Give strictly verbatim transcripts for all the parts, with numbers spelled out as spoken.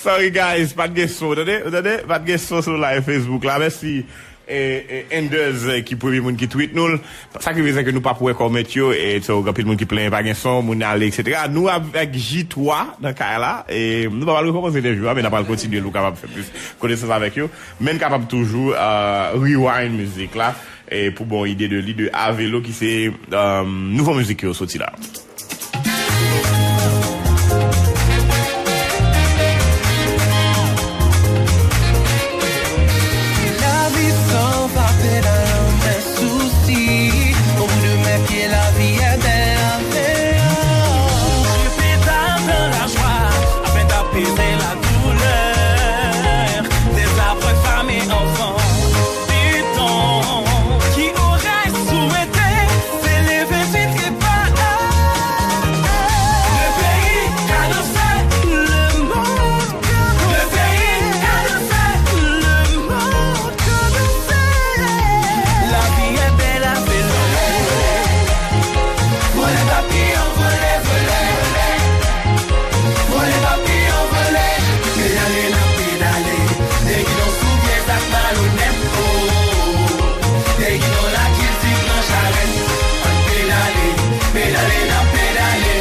Sorry guys, pa t gen son, tande, tande, pa t gen son sou live Facebook la. Mèsi, e, e, Anders, e, ki premye moun ki tweet nou l. Sa k rive, se ke nou p ap wè comment yo, e, so, gen anpil moun ki plenyen pa gen son, moun ale, et cetera. Nou avèk J twa nan kay la, e nou pa pral rekòmanse entèvyou a, men n ap pral kontinye l, ou kapab fè plis konesans avèk yo. Men n kapab toujou, e, rewind mizik la, e pou bon ide de li, de Avelo, ki se, e, nouvo mizik yo soti la. La vie s'en va pédalant mes soucis. Au bout de mes pieds, la vie est belle à vélo. Je pédale dans la joie afin d'apaiser la douleur des affamés enfants. Dis donc, qui aurait souhaité s'élever si t'es pas le pays cadencé, le monde cadencé, le pays cadencé, le monde cadencé. La vie est belle à vélo. Vole papi, anvole, vole. Vole papi, anvole. Pedale, n ap pedale. Gen gidon sou pye, sa k malonèt, oh. Gen gidon lakilti pran charèt. Ann pedale, pedale, n ap pedale.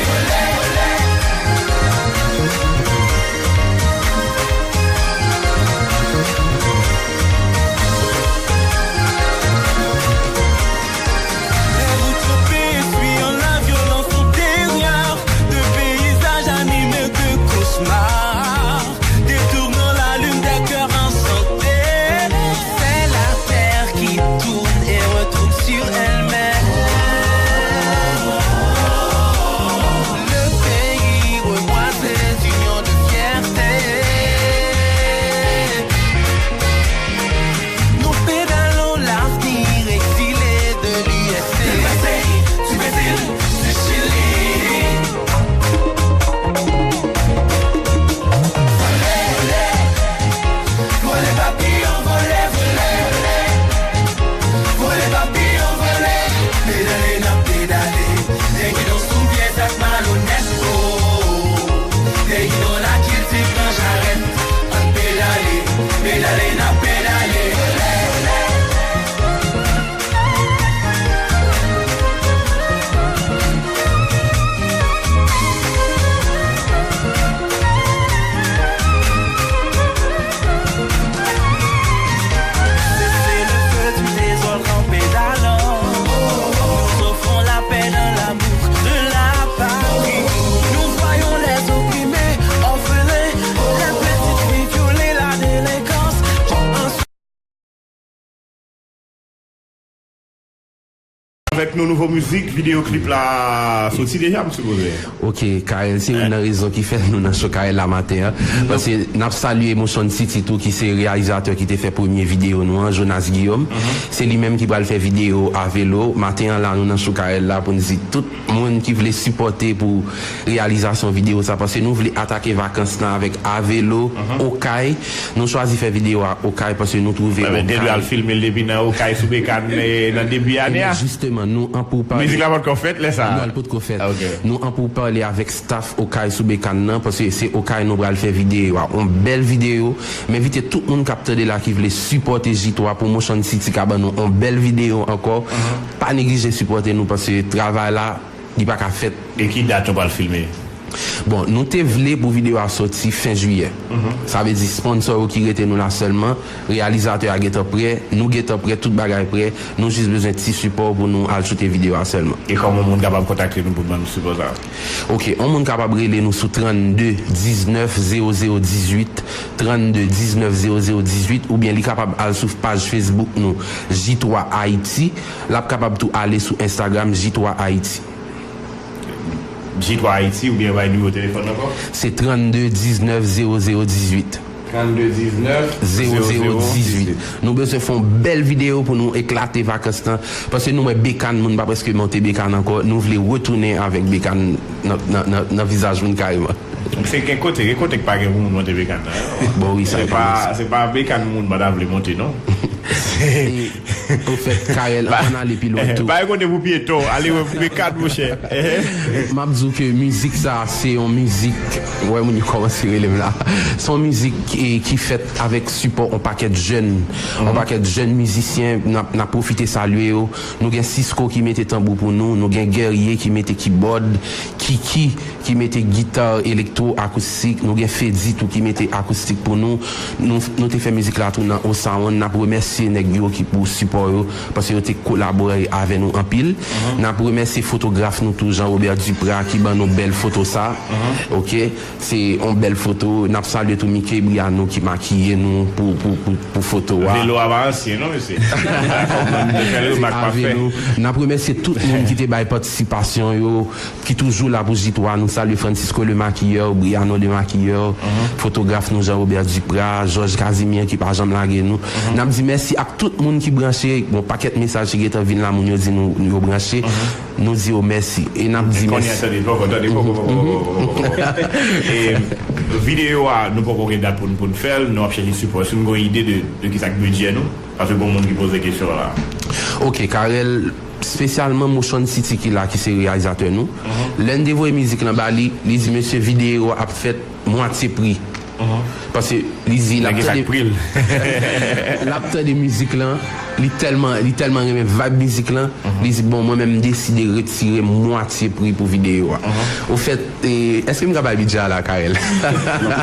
Les routes sont payées, fuyant la violence intérieure, de paysages animés de cauchemars, détournant la lune des cœurs enchantés. C'est la terre qui tourne et retourne sur elle-même. Le pays revoit ses unions de fierté. Nous pédalons l'avenir exilé de l'U S A. Du Brésil, du Brésil, du Chili. Vole, vole, vole, papi, anvole, vole, vole. Vole, papi, anvole. Pedale, n ap pedale. Gen gidon sou pye, sa k malonèt, oh. Gen gidon lakilti pran charèt. Ann pedale, pedale, n ap pedale. Cessez le feu du désordre en pédalant. Nous offrons la paix dans l'amour de la patrie. Nous voyons les opprimés, orphelins, les petites filles violées, la délinquance. Avèk nou nouvo mizik, videyo klip la soti deja, m sipoze. Ok, Kael, se youn nan rezon ki fè nou nan cho Kael la maten an. Paske n ap salye Motion City tou, ki se reyalizatè ki te fè premye videyo nou an, Jonas Guillaume. Se li menm ki pral fè videyo Avelo. Maten an la, nou nan cho Kael la pou n di tout moun ki vle sipòte pou reyalizasyon videyo sa, paske nou vle atake vakans lan avèk Avelo, Okay. Nou chwazi fè videyo a Okay paske nou twouve Okay. Te dwe al filme l depi nan Okay sou Bekann, e, nan debi ane a. Ebyen, jisteman, nou an pou pale. Mizik la poko fèt lè sa a? Non, l potko fèt. Ah, ok. Nou an pou pale avèk staff Okay sou Bekann nan, paske se Okay nou pral fè videyo a. Yon bèl videyo. M envite tout moun k ap tande la ki vle sipòte J twa, Promotion City ka ban nou yon bèl videyo ankò. Pa neglije sipòte nou, paske travay la, li pa ka fèt. E ki dat nou pral filme? Bon, nou te vle pou videyo a soti fen jiyè. Sa vle di sponsò yo ki rete nou la sèlman, reyalizatè a gentan prè, nou gentan prè, tout bagay prè, nou jis bezwen ti sipò pou nou al choute videyo a sèlman. E kòman moun kapab kontakte nou pou n ban nou sipò sa a? Ok, yon moun kapab rele nou sou trannde diznèf zewo zewo dizuit, trannde diznèf zewo zewo dizuit, oubyen li kapab al sou paj Facebook nou, J twa Haiti. L ap kapab tou ale sou Instagram, J twa Haiti. J twa Haiti, oubyen bay nimewo telefòn ankò? Se trannde diznèf zewo zewo dizuit. Trannde diznèf zewo zewo dizuit. Nou bezwen fè yon bèl videyo pou nou eklate vakans lan. Paske nou wè Bekann, moun pa prèske monte Bekann ankò. Nou vle retounen avèk Bekann nan, nan, nan, nan vizaj moun kareman. Se gen kote, gen kote k pa gen pou moun monte Bekann nan, non? Bon, wi, sa se pa, se pa Bekann moun pa ta vle monte, non. Se Ofèt, Carel, ann ale pi lwen tou. Bay kote pou pyeton, ale wè pou pekad, monchè. M ap di w ke mizik sa, se yon mizik, wè moun yo kòmanse rele m la. Se yon mizik eh, ki fèt avèk sipò yon pakèt jèn. Yon pakèt jèn mizisyen, n ap, n ap pwofite salye yo. Nou gen Cisco ki mete tanbou pou nou, nou gen Guerrier ki mete kibòd, Kiki ki mete gita elektwo akoustik, nou gen Fedi tou ki mete akoustik pou nou. Nou, nou te fè mizik la tou nan Osaon. N ap remèsye nèg yo ki pou sipò yo, paske yo te kolabore avè nou anpil. N ap remèsye fotograf nou tou, Jean Robert Duprat, ki ban nou bèl foto sa. Oke, se yon bèl foto. N ap salye tou Mickey Briano ki makiye nou pou, pou, pou, pou foto a. Velo a pa ansyen, non, mesye. Fè remak pa fè. N ap remèsye tout moun ki te bay patisipasyon yo, ki toujou la pou J twa. Nou salye Francisco le maquilleur, Briano le maquilleur, fotograf nou Jean Robert Duprat, Georges Casimir ki pa janm lage nou. N ap di mèsi ak tout moun ki branche, gon pakèt mesaj ki gentan vin la, moun yo di nou yo branche. Nou di yo mèsi. E n ap di mèsi. Kounye a, tande, poko, tande, poko, poko, poko, poko, poko. E videyo a, nou poko gen dat pou n, pou n fè l, nou ap chèche sipò. Si n gon ide de, de ki sa k bidjè nou, paske gon moun ki poze kesyon la. Oke, Carel, espesyalman Motion City ki la, ki se reyalizatè nou. Lè n te voye mizik lan ba li, li di, mesye, videyo a ap fèt mwatye pri. Paske li di l ap tande, l ap tande mizik lan, li tèlman, li tèlman renmen vibe mizik lan, li di, bon, mwen menm m deside retire mwatye pri pou videyo a. Ofèt, eh, èske m ka bay bidjè a la, Carel?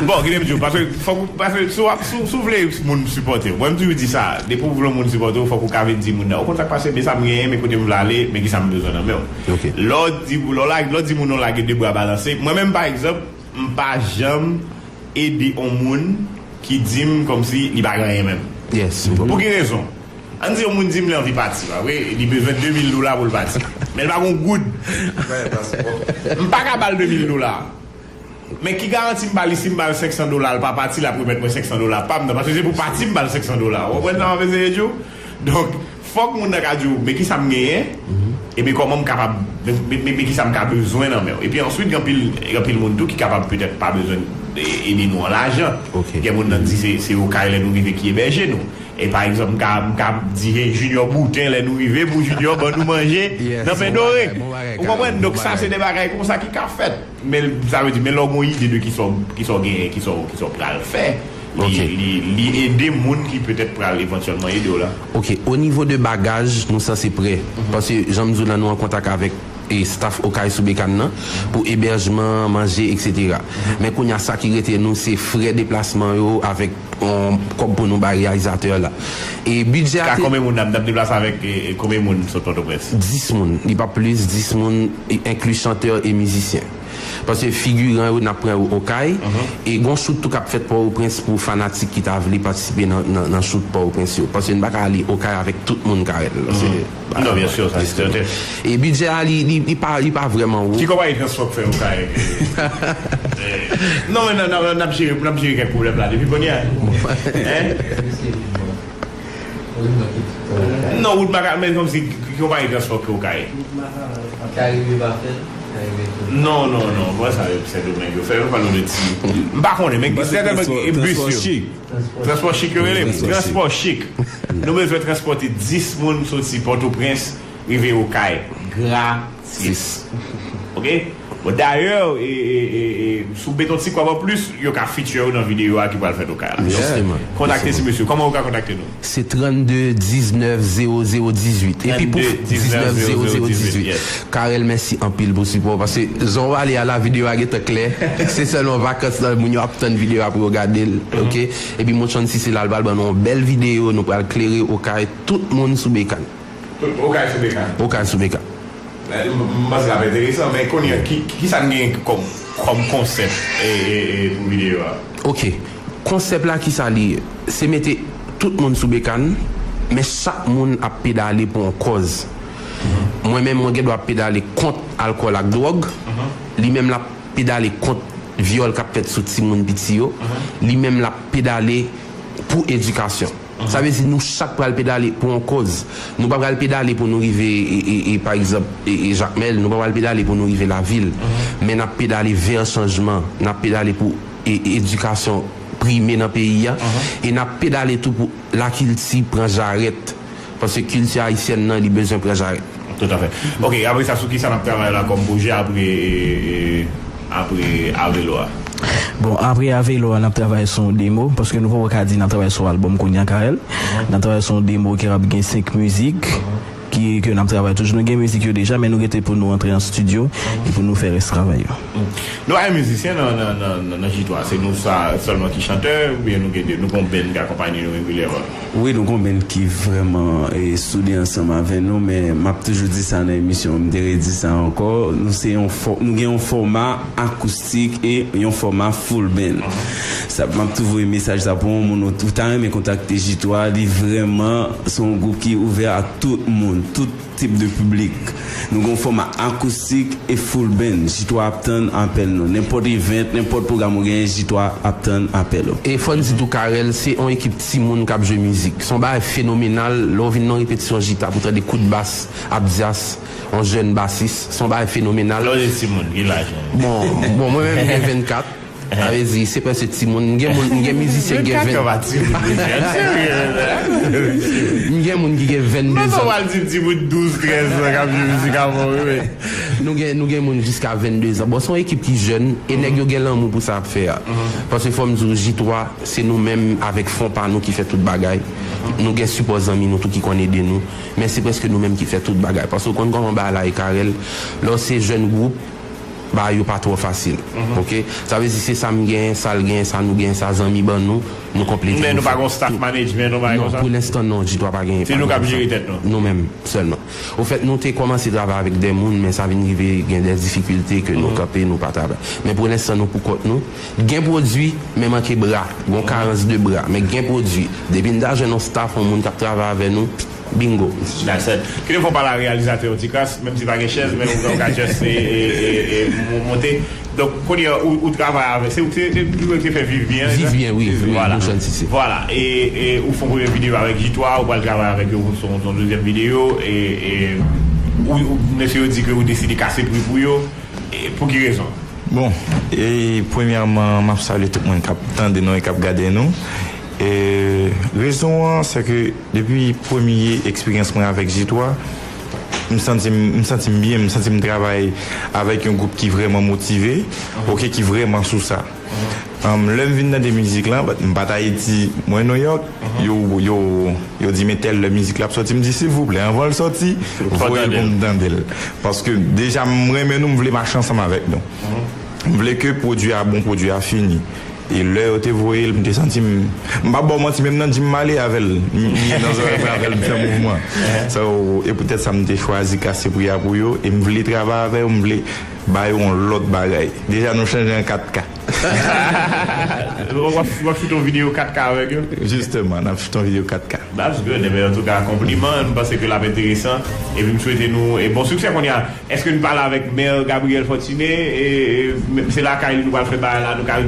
Bon, kite m di w, paske fòk ou, paske si w ap, si w, si w vle moun sipòte w, mwen m toujou di sa, depi w vle moun sipòte w, fòk ou ka vin di moun nan, ou konn sa k pase, men sa m genyen, men kote m vle ale, men ki sa m bezwen nan men w. Lè w di, lè w la, lè w di moun nan w lage de bra balanse, mwen menm, pa egzanp, m pa janm ede yon moun ki di m kòmsi li pa gen anyen menm. Pou ki rezon? Ann di yon moun di m li anvi pati, pa vre? Li bezwen de mil dola pou l pati. Men l pa gen yon goud. M pa ka ba l de mil dola. Men ki garanti m ba li, si m ba l senk san dola, l pa pati, l ap remèt mwen senk san dola pa m nan, paske se pou pati m ba l senk san dola. Ou konprann sa m ap eseye di w? Donk, fòk moun nan ka di w, men ki sa m genyen, epi kòman m kapab, men, men, men, men ki sa m ka bezwen nan men w. Epi answit, gen anpil, gen anpil moun tou ki kapab petèt pa bezwen e-, ede nou an lajan. Gen moun nan di se, se Okay lè nou rive ki ebèje nou. E pa egzanp, m ka, m ka di, hey, Junior Bouten, lè nou rive, pou Junior ban nou manje nan pen dore. Ou konprann? Donk, sa se de bagay konsa ki ka fèt. Men, sa vle di, men lè w gen yon ide de ki sa w, ki sa w genyen, ki sa w, ki sa w pral fè, li, li, li ede moun ki petèt pral evantyèlman ede w la. Oke, o nivo de bagaj, nou sanse prè. Paske, jan m di w la, nou an kontak avèk e staff Okay sou Bekann nan pou ebèjman, manje, etsetera. Men kounye a, sa ki rete nou, se frè deplasman yo avèk yon kòb pou nou bay reyalizatè la. E bidjè a te... Ka konbyen moun n ap, n ap deplase avèk, e, e, konbyen moun sot Pòtoprens? Dis moun. Li p ap plis, dis moun, e, enkli chantè e mizisyen. Paske figiran yo, n ap pran yo Okay. E gon shoot tou k ap fèt Pòtoprens pou fanatik ki ta vle patisipe nan, nan, nan shoot Pòtoprens yo. Paske n pa ka ale Okay avèk tout moun Carel. Se, non, byen si, sa se sèten. E bidjè a, li, li, li pa, li pa vrèman wo. Ki konpayi transpò k fè Okay? Non, men n, n, n ap jere, n ap jere kèk pwoblèm la depi kounye a. Hein? Non, wout Maka, men kòmsi ki konpayi transpò ki Okay? Ka rive pa fè l, ka rive tou. Non, non, non, mwen sa yo Sendomeng yo fè, yo pa nou de ti. M pa konnen, men sètènman bis yo. Transpò chik yo rele. Transpò chik. Nou bezwen transpòte dis moun soti Pòtoprens, rive Okay. Gratis. Oke? Bon, dayè, e, e, e, e, si w mete yon ti kòb anplis, yo ka feature w nan videyo a ki pral fèt Okay la. Donk, kontakte ti mesye. Kòman yo ka kontakte nou? Se trannde diznèf zewo zewo dizuit. Epi pou diznèf zewo zewo dizuit. Carel, mèsi anpil pou sipò w, paske jan w pale a la, videyo a gentan klè. Se sèlman vakans lan, moun yo ap tann videyo a pou yo gade l, oke? Epi Motion City la, l pral ban nou yon bèl videyo, nou pral klere Okay, tout moun sou Bekann. Okay sou Bekann. Okay sou Bekann. M, m panse l ap enteresan, men kounye a, ki, ki sa n gen kòm, kòm konsèp, e, e, e, pou videyo a? Oke. Konsèp la, ki sa li ye? Se mete tout moun sou Bekann, men chak moun ap pedale pou yon kòz. Mwen menm, mwen gen dwa ap pedale kont alkòl ak dwòg. Li menm l ap pedale kont vyòl k ap fèt sou timoun piti yo. Li menm l ap pedale pou edikasyon. Sa vle di nou chak pral pedale pou yon kòz. Nou pa pral pedale pou nou rive, e, e, e, pa egzanp, e, e, Jakmèl, nou pa pral pedale pou nou rive lavil. Men n ap pedale vè chanjman, n ap pedale pou, e, e, edikasyon prime nan peyi a, e n ap pedale tou pou lakilti pran jarèt. Paske kilti ayisyèn nan, li bezwen pran jarèt. Toutafè. Ok, apre sa, sou kisa n ap travay la kòm pwojè apre, e, e, apre Avelo a? Bon, apre Avelo a, n ap travay sou yon demo, paske nou poko ka di n ap travay sou albòm kounye a, Carel. N ap travay sou yon demo ki ap gen senk mizik, ki, ke n ap travay toujou. Nou gen mizik yo deja, men nou rete pou nou antre an estidyo e pou nou fè rès travay yo. Nou pa gen mizisyen nan, nan, nan, nan, nan J twa, se nou sa sèlman ki chantè, oubyen nou gen de, nou gen yon band ki akonpaye nou regilyèman? Wi, nou gen yon band ki vrèman, e, soude ansanm avè nou, men m ap toujou di sa nan emisyon, m te redi sa ankò, nou se yon fò-, nou gen yon fòma akoustik e yon fòma full band. Sa, m ap tou voye mesaj sa pou yon moun ou, ou ta renmen kontakte J twa, li vrèman se yon gwoup ki ouvè a tout moun, tout tip de piblik. Nou gen yon fòma akoustik e full band. J twa ap tann apèl nou. Nenpòt event, nenpòt pwogram ou genyen, J twa ap tann apèl ou. E fò n di tou, Carel, se yon ekip timoun k ap jwe mizik. Se yon bagay fenomenal. Lè w vin nan repetisyon J twa pou tande kout bas, Abdias, yon jèn basis, se yon bagay fenomenal. Lè w di timoun, ki laj ou? Bon, bon, mwen menm, m gen vennkat. Sa vle di, se prèske timoun. M gen moun, m gen mizisyen ki gen vennkat ven. Timoun, mesye, serye, mesye. M gen moun ki gen vennde zan. Mwen pral di timoun douz, trèz zan k ap jwe mizik avè w, wi, wi. Nou gen, nou gen moun jiska vennde zan. Bon, se yon ekip ki jèn, e nèg yo gen lanmou pou sa y ap fè a. Paske fò m di w, J twa, se nou menm avèk fon pa nou ki fè tout bagay. Nou gen sipò zanmi nou tou ki konn ede nou. Men se prèske nou menm ki fè tout bagay. Paske w konn kòman bagay la ye, Carel, lè w se jèn gwoup, bagay yo pa twò fasil. Ok? Sa vle di se sa m genyen, sa l genyen, sa nou genyen, sa zanmi ban nou, nou konplete. Men nou pa gen staff management, yon bagay konsa? Non, pou lenstan non, J twa pa genyen. Se nou k ap jere tèt nou? Nou menm sèlman. Ofèt, nou te kòmanse travay avèk de moun, men sa vin rive gen de difikilte ke nou kanpe, nou pa travay. Men pou lenstan, nou pou kont nou. Gen pwodui, men manke bra. Gon karans de bra, men gen pwodui. Depi n ta jwenn yon staff, yon moun k ap travay avè nou, bingo. That's it. Kite fò pale a reyalizatè yon ti kras, menm si pa gen chèz, men ou ka, ou ka just, e, e, e, e, mo-, monte. Donk, kounye a, ou, ou travay avè, se ou ki te, te, te fè Viv Byen, Viv Byen, wi, wi, Bouchon Sisi. Vwala. E, e, ou fè yon premye videyo avèk J twa, ou pral travay avèk yo sou, sou yon dezyèm videyo, e, e, ou, ou, mesye yo di ke ou deside kase pri pou yo. E pou ki rezon? Bon, e premyèman, m ap salye tout moun k ap tande nou e k ap gade nou. E rezon an, se ke depi premye eksperyans mwen avèk J twa, m santi m, m santi m byen, m santi m travay avèk yon gwoup ki vrèman motive, ok, ki vrèman sou sa. Anm, lè m vin tande mizik lan, m pa t Ayiti, mwen Nouyòk, yo, yo, yo di, "Men tèl lè mizik la ap sòti." M di, "Silvouplè, anvan l sòti, voye l pou m tande l." Paske deja m renmen nou, m vle mache ansanm avèk nou. M vle ke pwodui a bon, pwodui a fini. E lè yo te voye l, m te santi m, m p ap ba w manti, menm nan jim m ale avè l. M, m ye nan zòrèy mwen avè l, m fè mouvman. So, e poutèt sa m te chwazi kase pri a pou yo, e m vle travay avè yo, m vle ba yo yon lòt bagay. Deja nou chanje an kat K. W ap, w ap choute yon videyo kat K avèk yo? Jisteman, n ap choute yon videyo kat K. That's good. Ebyen, antouka, konpliman. M panse ke l ap enteresan. Epi m swete nou, e, bon siksè kounye a. Èske n pale avèk mè Gabriel Fortuné? E, e, se lakay li nou pral fè bagay la. Nou ka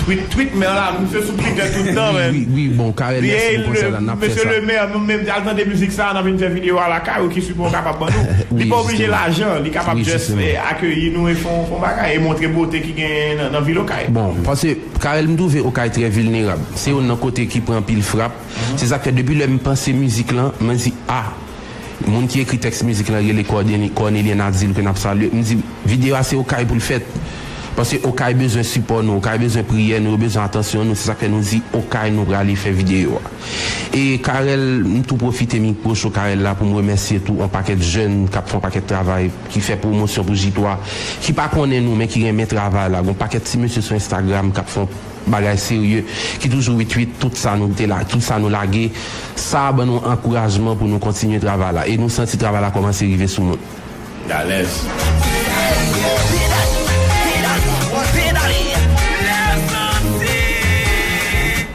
tweet, tweet mè la. Misye sou Twitter tout tan, men. Wi, wi, bon, Carel, mèsi pou konsèy la, n ap fè sa. Mesye le mè, nou menm, al tande mizik sa, n ap vin fè videyo a lakay ou ki sipò w kapab ban nou. Li pa oblije lajan, li kapab just, e, akeyi nou e fè yon, fè yon bagay, e montre bote ki genyen nan, nan vil Okay. Bon, paske Carel, m twouve Okay trè vilnerab. Se youn nan kote ki pran anpil frap. Se sa k fè depi lè m panse mizik lan, mwen di, a, moun ki ekri tèks mizik lan rele Cornelien, Cornelien Adil ke n ap salye. M di, videyo a se Okay pou l fèt. Paske Okay bezwen sipò nou, Okay bezwen priyè nou, yo bezwen atansyon nou. Se sa k fè nou di Okay nou prale fè videyo a. E Carel, m tou pwofite mikwo cho Carel la pou m remèsye tou yon pakèt jèn k ap fè yon pakèt travay, ki fè pwomosyon pou J twa, ki pa konnen nou, men ki renmen travay la. Gon pakèt ti mesye sou Instagram k ap fè yon bagay serye, ki toujou retweet tout sa nou te la, tout sa nou lage. Sa ban nou ankourajman pou nou kontinye travay la. E nou santi travay la kòmanse rive sou moun. Alèz.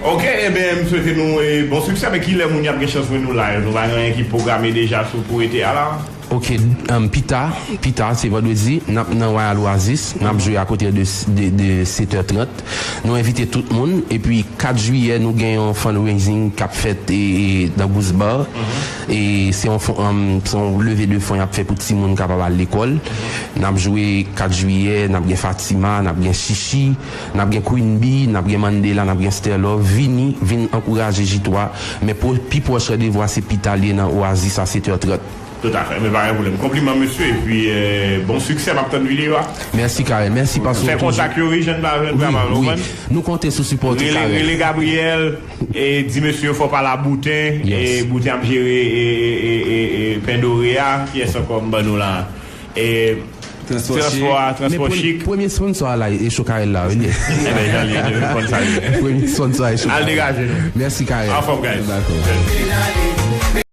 Ok, ebyen, m swete nou, e, bon siksè, men kilè moun y ap gen chans wè nou live? Nou pa gen anyen ki pwograme deja sou pou ete a la? Ok, um, pita, pita, se vandredi, n ap nan Royal Oasis, n ap jwe akote de, de, de sèt è trant. Nou envite tout moun, epi kat jiyè, nou gen yon fundraising k ap fèt e, e, nan Goose Bar. E se yon, fon- um, se yon leve de fon y ap fè pou timoun kapab al lekòl. N ap jwe kat jiyè, n ap gen Fatima, n ap gen Chichi, n ap gen Queen Bee, n ap gen Mandela, n ap gen Sterlove. Vini, vin ankouraje J twa. Men pou pi pwòch randevou a se pita l ye nan Oasis a sèt è trant. Tout à fait, men pa gen pwoblèm. Konpliman, mesye, epi euh, bon siksè, m ap tann videyo a. Mèsi, Carel. Mèsi paske fè kontak yo, wi, jan n pa jan n pa mal, konprann. Nou konte sou sipò w tou, Carel. Rele Gabriel, e di mesye yo fò pale a Bouten, e Bouten ap jere e, e, e, e, e pen dore a, kiyès ankò m ban nou la? E transpò a, transpò chik. Premye sponsor a la, e cho Carel la, wi. Ebyen, jan li ye, nou konn sa li ye. Premye sponsor a, e cho Carel. Al degaje nou. Mèsi, Carel. Anfòm, guys. Dakò.